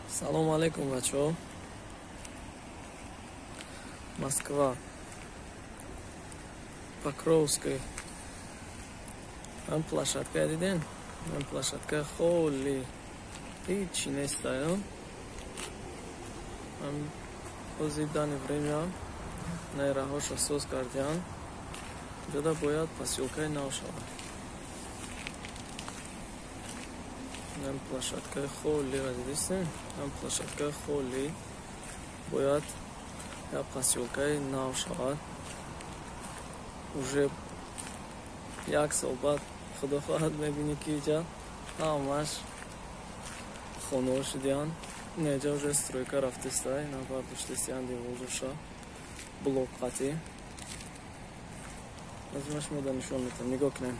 Салом алейкум, бачаҳо. Москва. Покровской. Ам площадка диден? Ам площадка холӣ. Ҳичи неста. Ам ҳозир данный время найраҳоша соз кардиан. Ҷода бояд посёлкаи нав шавад. Ам площадкаи холиро дидистем? Ам площадкаи холӣ бояд як посёлкаи нав шавад. Уже як сол баъд, худо хоҳад, мебинӣ, ки иҷа ҳамаш хонаҳо шудиянд. Инаҷа уже стройка рафтеста, ина бардоштестиянд деволҷоша блок қатӣ. Аз шумо да нишон метам, нигоҳ кунем.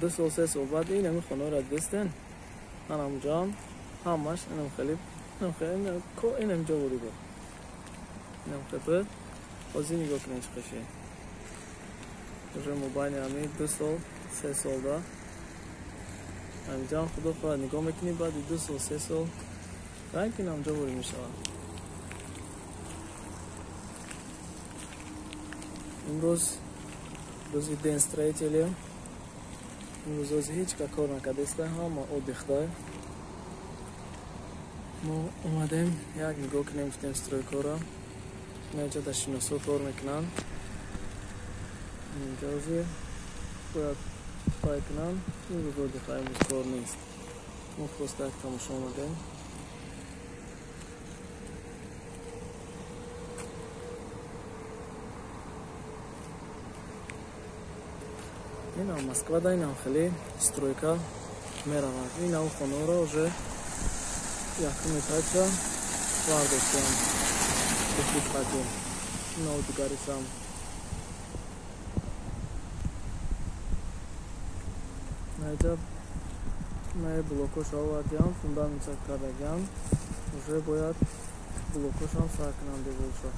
2 сол, 3 сол баъд ин ҳами хонаҳоро дидестен? Ҳанамҷоам ҳамаш инам хеле инам ҷо буд, инам хеле. Ҳозир нигоҳ кунем, чӣ қаши. Уже мобайни ҳами 2 сол, 3 сол да ҳамиҷаам, худо хоҳад, нигоҳ мекунӣ, баъди 2 сол, 3 сол ранг инамҷо ворид мешавад. Имрӯз рӯзи день строителя. Имрӯз ози ҳеҷ ка кор накардаиста, ҳама отдыхда. Мо омадем як нигоҳ кунем, гуфтем, стройкора. Инаҷа дар шиносо кор мекунанд. Инҷа ҳозир бояд пай кунанд. Имрӯз отдыхда, имрӯз кор нест. Мо просто як тамошо омадем. Инам Москва да инам хеле стройка меравад. Инам хонаро уже якум этажа бардоштанд. Духи. Инав дигарисам. Наҷа най блокош овардиам, фундамент кардагиам. Уже бояд блокошам сар кунанд деволша.